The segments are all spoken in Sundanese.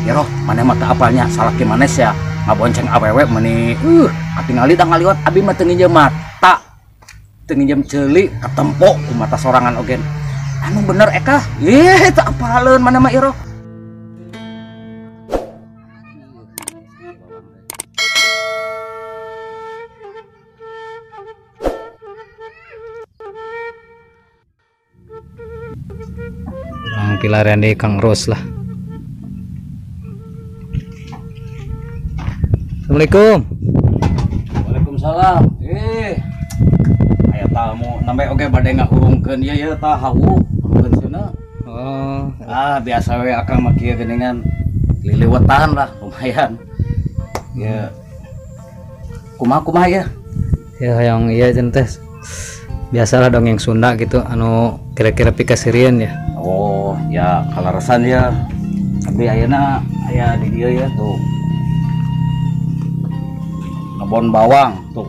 Iroh maneh mah teu apalnya salaki maneh sia ngabonceng awewe meuni katingali da ngaliwat abi mah teu nginjem mata. Teu nginjem ceuli katempo ku mata sorangan oge. Anu bener Eka? Ih, teu apaleun maneh mah Iroh. Urang pilarian di Kang Ros lah. Assalamualaikum. Waalaikumsalam. Aya tamu nambe oge bade ngahurungkeun ieu ya tah hawu hurungkeun cenah. Oh. Ah, biasa we akang mah kieu geuningan liliwetan lah lumayan. Ya. Kumaha-kumaha ya? Ya hayang ieu cenah teh. Biasalah dongeng Sunda gitu anu kira-kira pikasirieun ya. Oh, ya kalaresan ya. Tapi ayeuna aya di dieu ya tuh. Kebon bawang tuh.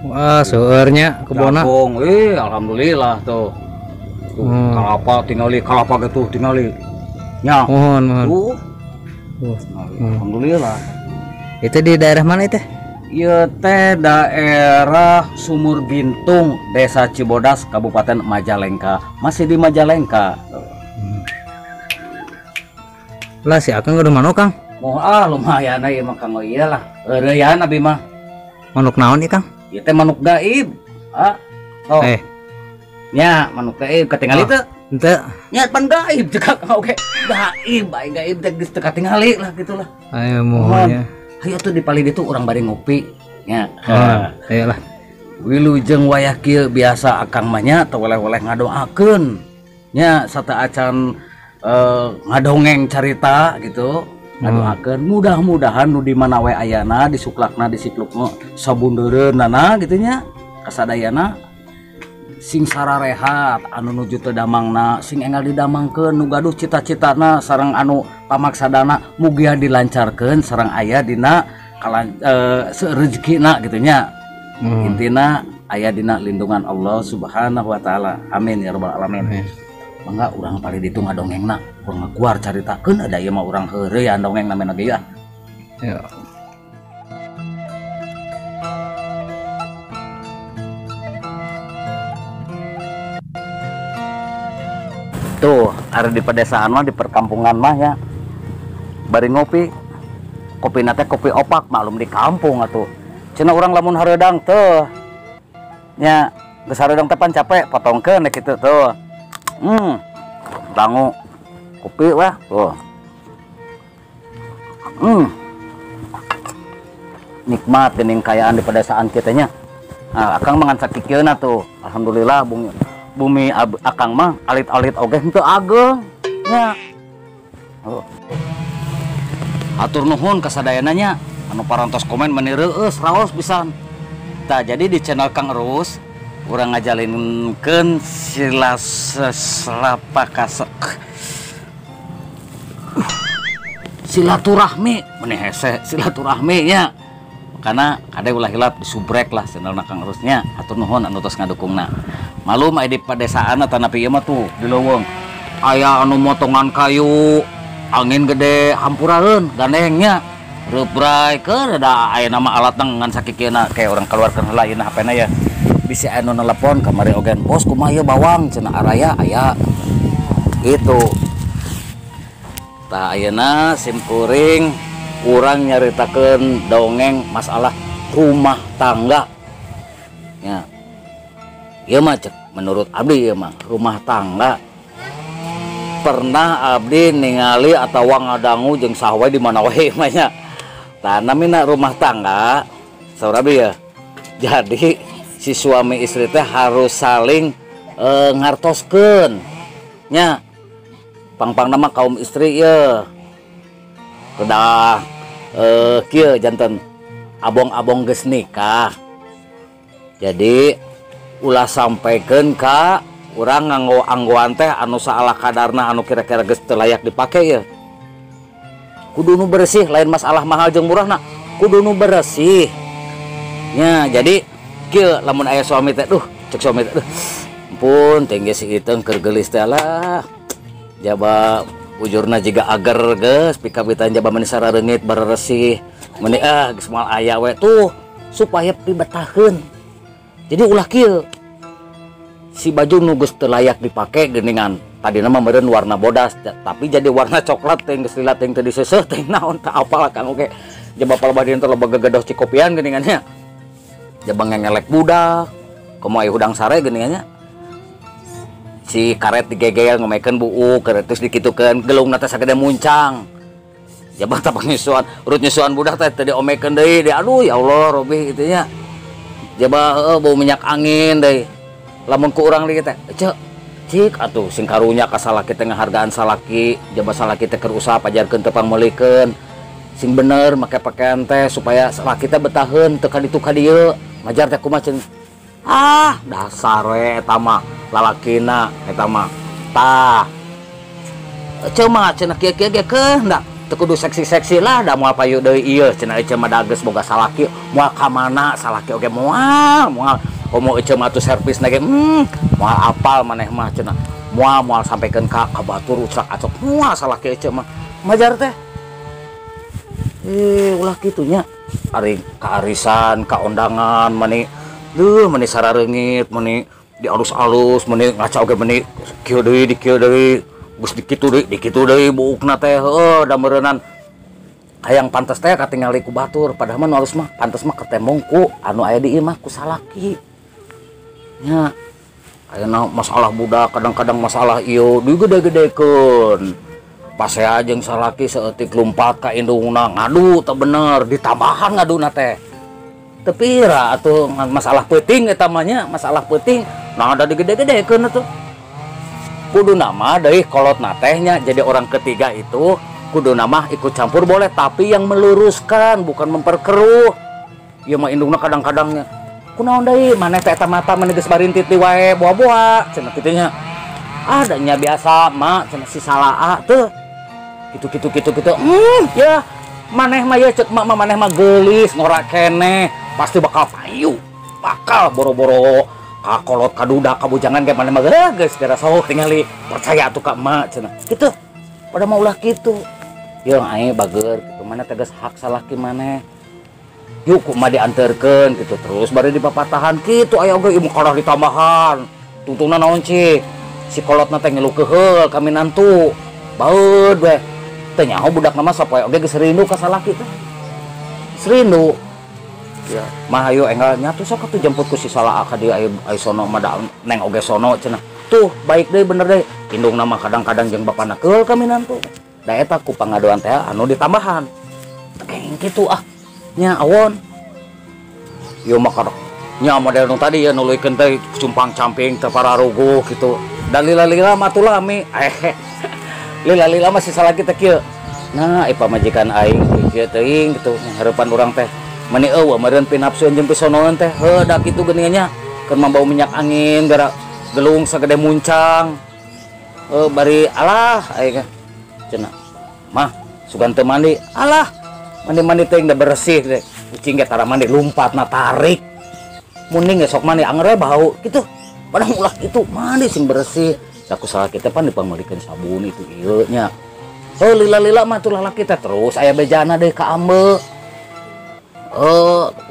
Wah, seueurnya kebonna. Jagung, alhamdulillah tuh. Tuh, kalapa tingali, kalapa gitu tingali. Nya. Mohon, mohon. Tuh. Alhamdulillah. Itu di daerah mana itu? Ieu teh daerah Sumur Gintung, Desa Cibodas, Kabupaten Majalengka. Masih di Majalengka. Lah si Akang udah manuk, Kang? Oh, lumayan ieu mah Kang ieu lah. Eureyan abi mah. Manuk naon ieu, Kang? Ieu teh manuk gaib. Ah. Oh. Nya, manuk gaib katingali teu? Henteu. Nya pan gaib cek Kang oge. Gaib, aing gaib teh geus teu katingali lah gitulah. Ayo mohon ya. Hayu atuh di palih ditu urang bari ngopi. Nya. Oh, ayolah. Wilujeng wayah kieu biasa Akang mah nya teu weleh-weleh ngadoakeun. Nya sateuacan ngadongeng carita gitu. Ngadoakeun mudah-mudahan nu di mana we ayana disuklakna disiklukna sabundeureunana gitu nya kasadayana sing sararehat anu nuju teu damangna sing enggal didamangkeun nu gaduh cita-citana sareng anu pamaksadana mugia dilancarkeun sareng aya dina rezekina gitu nya. Intina aya dina lindungan Allah Subhanahu wa taala. Amin ya rabbal alamin. Mangga urang palih ditu ngadongengna, urang ngaguar caritakeun ada ieu mah urang heureuyan dongeng namina ge ya. Ya. Tuh, ada di pedesaan mah, di perkampungan mah ya. Bari ngopi. Kopina teh kopi opak, maklum di kampung atuh. Cenah urang lamun hareudang teh. Nya, geus hareudang teh pan capek, potongkeun kitu tuh. Dangu kopi wah tuh. Nikmat geuning kayaan di pedesaan kieu teh nya. Nah, akang mah ngan sakikieuna tuh. Alhamdulillah bumi akang mah alit-alit oge henteu ageng nya. Oh. Atur nuhun kasadayana nya anu parantos komen meuni reueus raos pisan. Tah jadi di channel Kang Erus urang ngajalinkeun silaturahmi meni hese silaturahmi nya. Karena kade ulah hilap disubrek lah channelna Kang Erusnya. Atur nuhun anu tos ngadukungna. Malum aya di pedesaan atanapi ieu mah tuh di leuweung aya anu motongan kayu angin gede hampuraeun gandengnya reubray keur da aya nama alatna ngan sakikieuna kayak urang keluarkeun heula ieu HP-na ya. Bisi anu nelepon kamari oge bos kumaha ieu bawang cenah araya aya gitu. Tah ayeuna sim kuring urang nyaritakeun dongeng masalah rumah tangga. Ya. Ieu mah cek menurut abdi ieu mah rumah tangga. Pernah abdi ningali atawa ngadangu jeung saha wae di mana wae mah nya. Tah namina rumah tangga saur abdi ya. Jadi si suami istri teh harus saling ngartoskeun nya. Pangpang nama kaum istri ye kedah kieu janten abong-abong geus nikah. Jadi ulah sampaikan ka urang nganggo anggoan teh anu saala kadarna anu kira-kira geus teu layak dipake ye. Kudu nu bersih, lain masalah mahal jeung murahna, kudu nu bersih. Nya jadi kieu lamun aya suami teh duh cek suami teh duh ampun tinggi si Iteung keur geulis teh lah jaba Bujurna jiga ager geus pikawitan jaba meni sarareungit bareresih meni ah geus moal aya we tuh supaya pibetaheun. Jadi ulah kieu si baju nu geus teu layak dipake geuningan tadina mah meureun warna bodas tapi jadi warna coklat teh geus lila teh teu diseuseuh teh naon teu apal Kang oge. Jaba palebah dina teh loba gegedoh cikopian geuningan nya. Jaba ngengelek budak komo aya hudang sare geuningan nya. Si karet digegel ngomekeun buuk terus dikitukeun gelungna teh sagede muncang. Jaba tapak nyusuan, urut nyusuan budak teh teu diomekeun deui, di aduh ya Allah robih kitu nya. Jaba heueuh bau minyak angin deui. Lamun ku urang deui teh, cek cik atuh sing karunya ka salaki teh ngahargaan salaki, jaba salaki teh keur usaha pajarkeun teu pangmeulikeun. Sing bener make pakaian teh supaya salaki teh betaheun teu ka ditu ka dieu. Majar teh kumaha cenah. Ah, dasar we eta mah lalakina eta mah. Tah. Eceu mah cenah kieu-kieu ge keuh da teu kudu seksi-seksi lah da moal payu deui ieu cenah eceu mah da geus boga salaki moal ka mana salaki oge moal moal komo eceu mah atuh servisna ge moal apal maneh mah cenah moal moal sampekeun ka batur ucrak acok moal salaki eceu mah majar teh ulah kitu nya ari ka arisan ka ondangan mani duh meni sarareungit meni dialus-alus meni ngaca oge meni kieu deui di kieu deui geus dikitu deui buukna teh heueuh da meureunnan hayang pantes teh katingali ku batur padahal mah nu alus mah pantes mah ketembong ku anu aya di imah ku salaki nya. Ayeuna masalah budak kadang-kadang masalah ieu digede-gedekeun pasea jeung salaki saeutik lumpat ka indungna ngadu teu bener ditambahan ngaduna teh teu pira atuh masalah peuting eta mah nya masalah peuting nah ada digede-gedekeun atuh. Kudu nama deui kolotna teh nya jadi orang ketiga itu kudu nama ikut campur boleh tapi yang meluruskan bukan memperkeruh. Ieu mah indungna kadang-kadangnya kunaon deui maneh teh eta mata mah geus barintit di wae boa-boa cenah kitu nya. Ah da nya biasa mak cenah si salaa teu kitu kitu kitu kitu ya maneh mah ye ceuk mak mah maneh mah geulis ngora keneh pasti bakal payu bakal boro-boro kakolot kaduda kabujangan ge maneh mah geus geura sok tingali percaya atuh ka emak cenah kitu pada mah ulah kitu jeung aing bager kitu maneh teh geus hak salaki maneh yuk kumaha dianterkeun kitu terus bari dipapatahan kitu aya oge ieu kalah ditambahan tungtungna naon cik si kolotna teh ngeluh keheul ka minantu baeud we teu nyaho budakna mah sapoe oge geus rindu ka salaki teh rindu ya mah ayo enggal nya tuh sok atuh jemput ku si salaa ka dieu aya sono mah da neng oge sono cenah tuh baik deui bener deui indungna mah kadang-kadang jeung bapana keul ka minantu da eta ku pangaduan teh anu ditambahan keng kitu ah nya awon ieu mah kadang nya model nu tadi ya nuluykeun teh cumpang-camping teh pararuguh kitu dan lila-lila mah atuh lami lila-lila mah si salaki teh kieu nah pamajikan aing kieu teuing kitu hareupan urang teh meni eueuh meureun pinapsueun jeung pisonoeun teh heuh da kitu geuningan nya keur mambau minyak angin gara gelung sagede muncang bari alah aing cenah mah sugan teu mandi alah mandi-mandi teh da bersih teh ucing ge tara mandi lumpatna tarik munding ge sok mandi anger we bau kitu padahal ulah kitu mandi sing bersih da ku salaki teh pan dipangmeulikeun sabun itu ieu nya heuh lila-lila mah tuh lalaki teh terus aya bejana deui ka ambe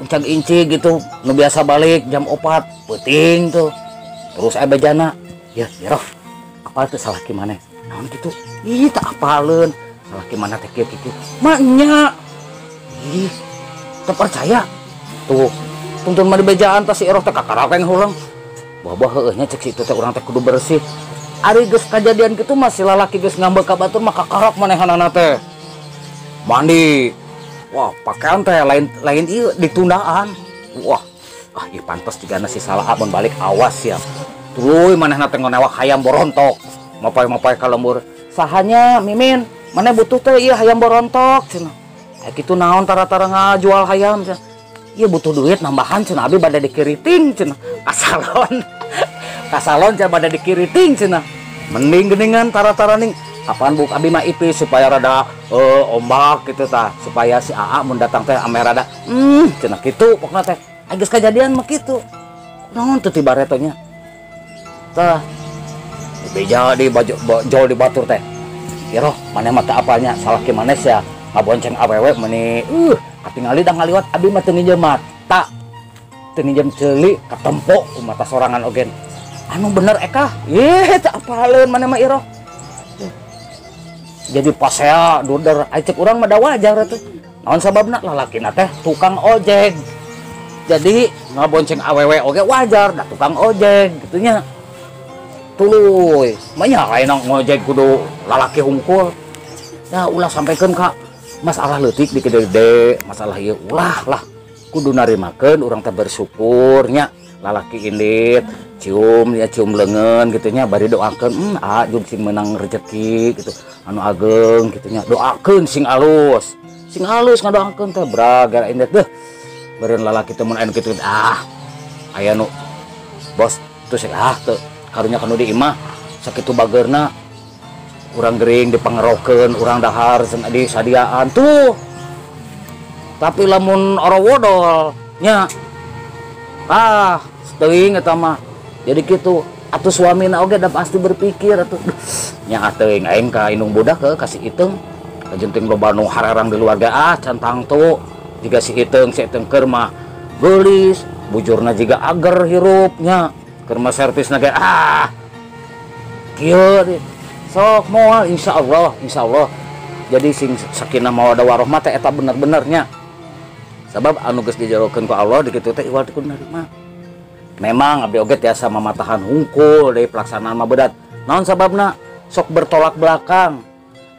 uncang inci gitu nu biasa balik jam 4 peuting tuh terus aya bejana ya roh apal teh salaki maneh naon kitu ih teu apaleun salaki maneh teh kieu kieu mah nya ih teu percaya tuh tuntun mah dibejaan teh si Eroh teh kakarakeng heulang boh-boh heueuh nya cek si itu teh urang teh kudu bersih ari geus kajadian kitu mah si lalaki geus ngambek ka batur mah kakarak manehanana teh mandi wah pakaian teh lain lain ieu ditundaan wah ah ieu pantes jigana si salah mun balik awas ya tuluy manehna teh ngonewak hayam borontok mapay-mapay ka lembur sahanya mimin maneh butuh teh ieu hayam borontok cenah aya kitu naon tara-tara ngajual hayam cenah ieu butuh duit nambahan cenah abi bade dikiriting cenah kasalon kasalon cenah bade dikiriting cenah mending geuningan tara-tara ning apaan buk abi mah ipis supaya rada ombak gitu tah supaya si AA mun datang teh ame rada cenah kitu pokna teh geus kajadian mah kitu naon teu tiba retonya tah beja di baju jol di batur teh Iroh maneh mah teu apalnya salaki maneh sia ngabonceng awewe meuni katingali da ngaliwat abi mah teu nginjem mata. Teu nginjem ceuli katempo ku mata sorangan oge. Anu bener Eka. Ih teu apaleun maneh mah Iroh. Jadi pasea duder ai cek urang mah da wajar atuh. Naon sababna lalakina teh tukang ojek. Jadi ngabonceng awewe oge wajar da tukang ojek gitu nya. Tuluy, manya lain ngojek kudu lalaki hungkul. Ya ulah sampaikeun ka masalah leutik di gede-gede, masalah ieu ulah lah. Kudu narimakeun urang teh bersyukur nya lalaki indit, cium ya cium leungeun gitu nya bari doakeun, ah jug sing meunang rezeki gitu, anu ageng gitu nya. Doakeun sing alus. Sing alus ngadoakeun teh braga indit deuh. Beureun lalaki teh mun aya nu kitu ah aya nu bos teu ah teu karunya kanu di imah sakitu bageurna urang gering dipangerokeun urang dahar di sadiaan tuh. Tapi lamun orowodol nya ah teuing eta mah jadi kitu atuh suamina oge da pasti berpikir atuh nya teuing aing ka indung budak ke kasih iteung kajenting loba nu hararang di luar ge ah can tangtu jiga si iteung keur mah geulis bujurna jiga ager hirupnya keur mah servisna ge ah kieu sok moal insyaallah jadi sing sakinah mawaddah warahmah teh eta bener-benernya sabab anu geus dijarokeun ku Allah di kitu teh iwal teh kudu narima. Memang abdi oge tiasa mamatahan hungkul deui pelaksanaan mah bedat. Naon sababna sok bertolak belakang.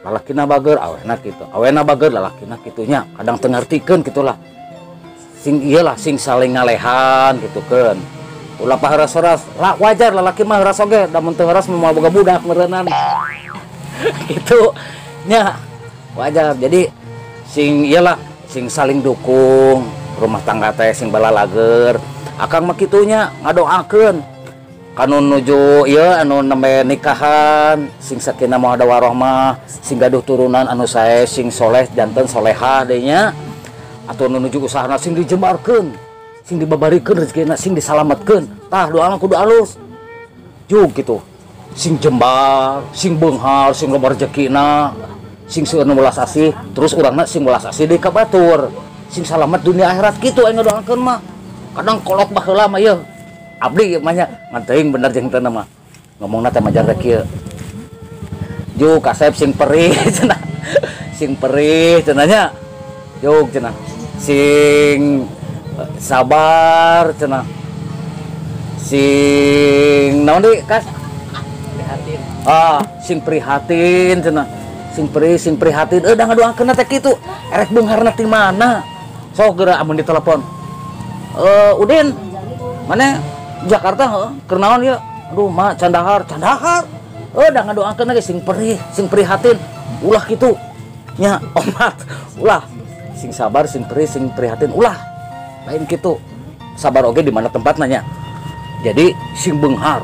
Lalakina bager awena kitu. Awena bager lalakina kitunya. Kadang teu ngartikeun kitulah. Sing ieu lah sing saling ngalehan kitukeun. Ulah paheras-heras, lah wajar lalaki mah heuras oge, da mun teu heuras moal boga budak meureunnan. Kitu nya wajar. Jadi sing ieu lah sing saling dukung rumah tangga teh sing balalager. Akang mah kitunya ngadoakeun kanu nuju ieu anu nembe nikahan sing sakinah mawaddah warahmah sing gaduh turunan anu sae sing soleh janten solehah deui nya atau nu nuju usahana sing dijembarkeun sing dibabarikeun rezekina sing disalametkeun tah doana kudu alus jug kitu sing jembar sing beunghar sing loba rezekina sing seueur nu welas asih terus urangna sing welas asih deui ka batur sing salamet dunia akhirat kitu aing ngadoakeun mah. Kadang kolot baheula mah ieu abdi ieu mah nya ngan teuing bener jeung teu mah ngomongna teh majar teh kieu juk kasep sing perih cenah sing perih cenah nya juk cenah sing sabar cenah sing naon deui kas prihatin ah sing prihatin cenah sing perih sing prihatin da ngadoakeunna teh kitu erek beungharna ti mana sok geura amun ditelepon Udin mana Jakarta heeh keur naon ieu aduh mah candahar candahar da ngadoakeun ge sing perih sing prihatin ulah kitu nya omat ulah sing sabar sing perih sing prihatin ulah lain kitu sabar oge di mana tempatna nya jadi sing beunghar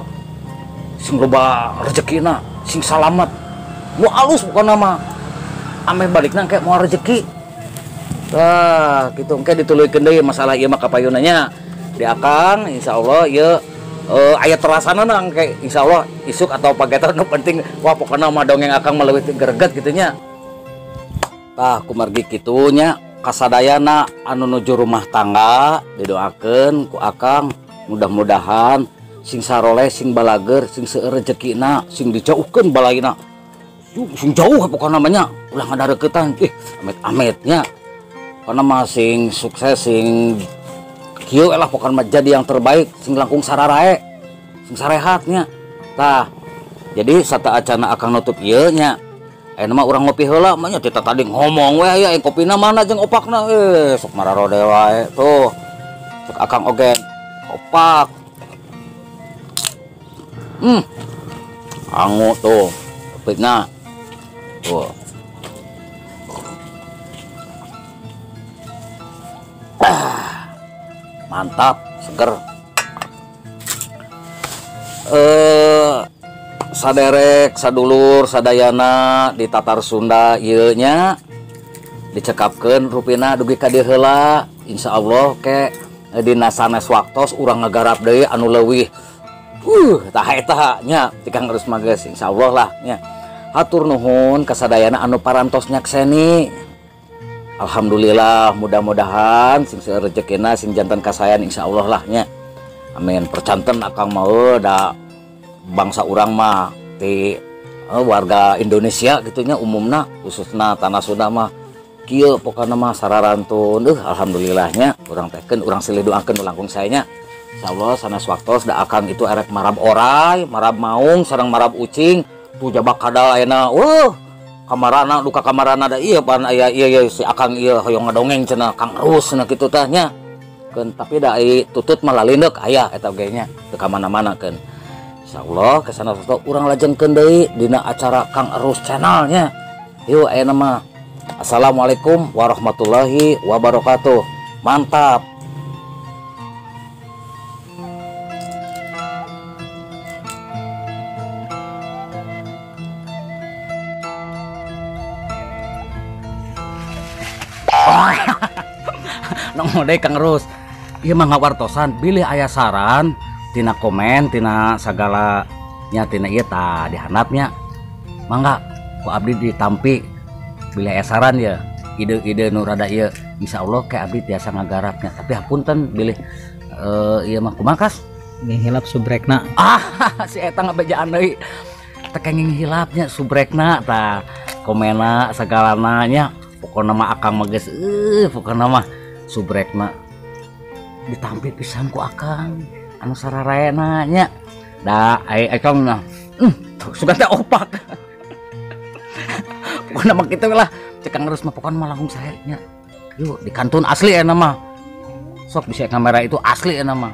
sing loba rezekina sing salamet nu alus pokona mah ameh balikna engke moal rezeki. Tah kitu engke dituluykeun deui masalah ieu mah kapayunna nya di akang insyaallah ieu aya terasana engke insyaallah isuk atau pagetan nu penting wah pokona mah dongeng akang mah leuwih greget kitu nya. Tah kumargi kitu nya kasadayana anu nuju rumah tangga didoakeun ku akang mudah-mudahan sing saroleh sing balager sing seueur rezekina sing dijauhkeun balaina sing jauh pokona mah nya ulah ngadareukeutan ih amit-amitnya karena mah sing sukses sing kieu lah pokona mah jadi yang terbaik sing langkung sararae sing sarehatnya tah jadi sata acana akang nutup ieu nya ayeuna mah urang ngopi heula mah nya tita tadi ngomong we aya kopina mana jeung opakna sok mararode wae tuh cek akang oge opak angu tuh kopina tuh. Mantap, seger. Saderek, sadulur, sadayana di Tatar Sunda ieu nya dicekapkeun rupina dugi ka dieu heula. Insyaallah ke dina sanes waktos urang ngagarap deui anu leuwih. Tah eta nya tikang geus mah geus insyaallah lah nya. Hatur nuhun kasadayana anu parantos nyakseni. Alhamdulillah, mudah-mudahan sing seueur rejekina sing jantan kasayan insyaallah lah nya. Amin. Percanten akang mah da bangsa urang mah ti warga Indonesia gitunya umumna khususna tanah Sunda mah kieu pokona mah sararantun. Alhamdulillahnya urang teh keun urang silih doakeun langkung sae nya. Insyaallah sanes waktos da akang itu erek marab oray, marab maung sareng marab ucing tuh jabak kadal ayeuna. Kamarana duka kamarana da ieu pan aya ieu ieu si akang ieu hoyong ngadongeng cenah Kang Rus cenah kitu tah nya. Keun tapi da ai tutut mah lalindeuk aya eta ge nya teu ka mana-mana keun. Insyaallah kesana waktu urang lajengkeun deui dina acara Kang Erus channel nya. Yuk ayeuna mah. Assalamualaikum warahmatullahi wabarakatuh. Mantap. Nongol deui Kang Erus. Ieu mah ngawartosan bilih aya saran tina komen tina sagala nya tina ieu tah dihandapnya. Mangga ku abdi ditampi bilih aya saran ya ide-ide nu rada ieu insyaallah ke abdi tiasa ngagarapnya. Tapi hapunten bilih ieu mah kumaha Kas? Ngihilap subrekna. Si eta ngabejaan deui. Teh kenging hilapnya subrekna tah komenna sagalana nya. Pokona mah akang mah geus pokona mah subrekna ditampi pisan ku akang anu sararaena nya. Da ai akang mah sugan teh opak. Pokona mah kitu lah cek Kang Erus mah pokona mah langkung sae nya. Yuk di kantun asli eta mah. Sok bisa kamera itu asli eta mah.